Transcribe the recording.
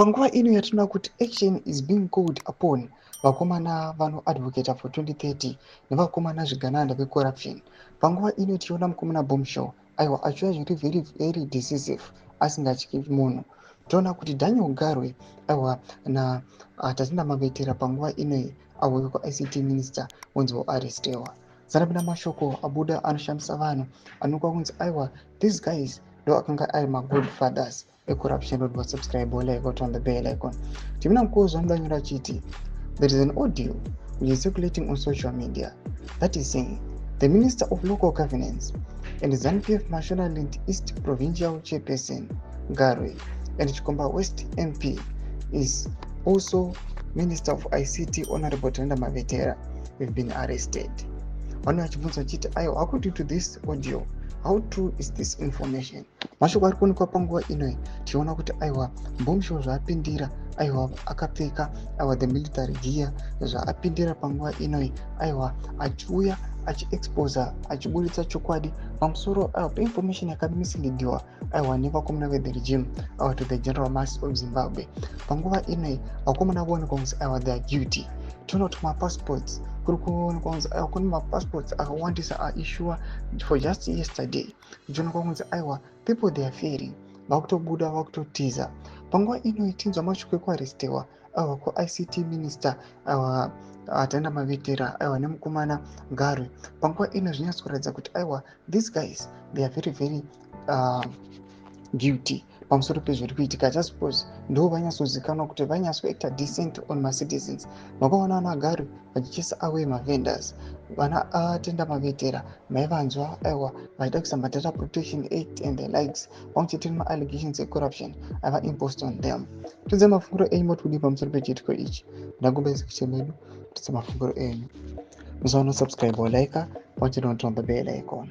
Panguva ino yatinoona kuti action is being called upon vakomana vanoadvocata for 2030 nevakomana zvigananda vecorruption. Panguva ino tichiona mukomana Bombshell, aiwa, achiuya zviri very very decisive, asingatyi munhu. Toona kuti Daniel Garwe, aiwa, naTatenda Mavetera, panguva inoi avo vekuICT minister, vonzi voarrestewa. Zanapinda mashoko abuda anoshamisa vanhu, anokwa kunzi, aiwa, these guys ndo akanga ari magodfathers ecorruption. Road subscribe, like, on the bell icon. Timina Mukozi vamudanyura achiti there is an audio which is circulating on social media that is saying the Minister of Local Governance and ZANU-PF Mashonaland East Provincial Chairperson Garwe and Chikomba West MP is also Minister of ICT, Honorable Tenda Mavetera, have been arrested. Vanhu vachibvunza vachiti, aiwa, according to this audio, how true is this information? Mashoko ari kuonekwa panguva inoi, tichiona kuti, aiwa, Bombshell zvaapindira, aiwa, akapfeka, aiwa, the military gear, zvaapindira panguva inoi, aiwa, achiuya achiexposa, achiburitsa chokwadi pamusoro, aiwa, peinformation yakamisleadiwa, aiwa, nevakomana vethe regime, aiwa, to the general mass of Zimbabwe. Panguva inoi vakomana voonekwa kunzi, aiwa, they are guilty. Toona kuti mapassports kuri kuonekwa kunzi, aiwa, kune mapassports akawandisa aissuwa for just yesterday, ichionekwa kunzi, aiwa, people, they are fearing, vakutobuda, vakutotiza. Panguva inoi tinzwa mashoko ekuarrestewa, aiwa, kuICT minister, aiwa, Atenda Mavetera, aiwa, nemukomana Garwe. Panguva ino zvinyatsokuratidza kuti, aiwa, these guys, they are very very guilty pamusoro pezviri kuitika, just because ndo vanyatsozikanwa kuti vanyatsoacta decent on macitizens. Makaona vana Garwe vachichasa away mavendors. Vana Atenda Mavetera maivanzwa, aiwa, vachida kuisa maData Protection Act and the likes, pamwe chete nemaallegations ecorruption aiva imposed on them. Tidze mafungiro enyu, motudi pamusoro pechiitiko ichi. Ndangomba chemedu, tidze mafungiro enyu. Musaona subscribe, like, pamwe chete noturn the bell icon.